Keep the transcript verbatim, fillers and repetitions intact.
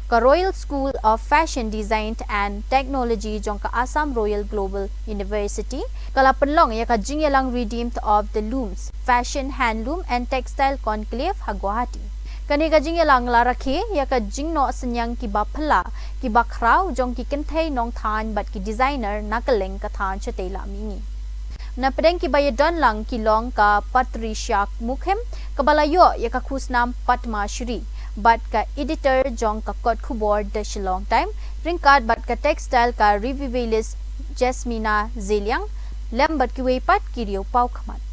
Ka Royal School of Fashion Design and Technology jong ka Assam Royal Global University ka la pynlong ïa ka jingïalang Redeemed of the Looms Fashion, Handloom and Textile Conclave ha Guwahati. Kane ka jingïalang la rakhe ïa ka jingnoh synñiang kiba phylla, kiba khraw jong ki kynthei nongthaw bad ki designer na kylleng ka thaiñ shatei lam mihngi. Na pdeng kiba ïadon lang ki long ka Patricia Mukhim, kaba la ïoh ïa ka khusnam Padma Shri, bad ka editor jong ka kot khubor The Shillong Times, ryngkat bad ka textile ka revivalist Jasmina Zeliang, lem bad kiwei pat ki riew paw khmat.